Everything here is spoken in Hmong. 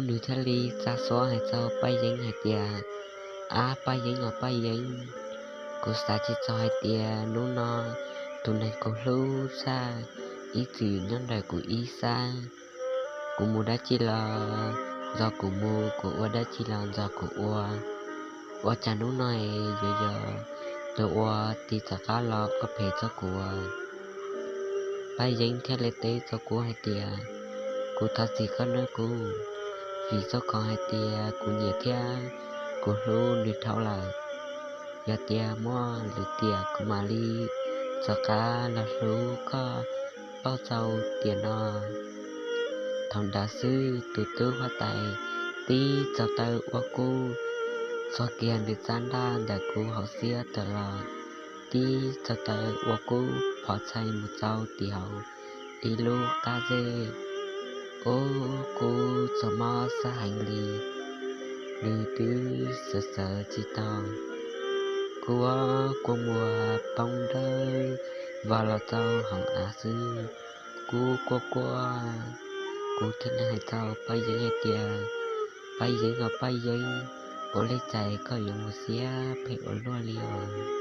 Nws thiaj li tsa suab hais rau Paj Yeeb hais tias, Ab Paj Yeeb os Paj Yeeb, kuv xav tsis txog hais tias hnub no tus neeg kuv hlub tshaj ib txwm nyob ntawm kuv ib sab. Kuv mus dab tsi los nrog kuv mus, kuv ua dab tsi los nrog kuv ua. Ua cas hnub no yuav yog tus ua tig rov qab los ua phem rau kuv? Paj Yeeb thiaj li teb rau Kub hais tias, Kuv thov txim koj nawb Kub, vim rau qhov hais tias kuv nyiam thiab kuv hlub nws dhau lawm. Yog tias muaj lwm tiam kuv mam li rov qab los hlub koj pauj rau tiam no. Thaum ntawd xwb tus tub huab tais tib txaus taw ua Kub txog kiag nws rab ntaj ntawm Kub hauv siab tawm los, tib txaus taw ua Kub phov txhais mus rau tim hauv ib lub qab zeb. Ub, Kub txog mob sab heev li, nws twb sawv sawv tsis tau. Kub kua muag poob dawb vag los rau hauv av xwb. Kub quaj quaj, Kub thiaj li hais rau Paj Yeeb hais tias, Paj Yeeb os Paj Yeeb, ua li cas koj yuav mus siab phem ua luaj li os?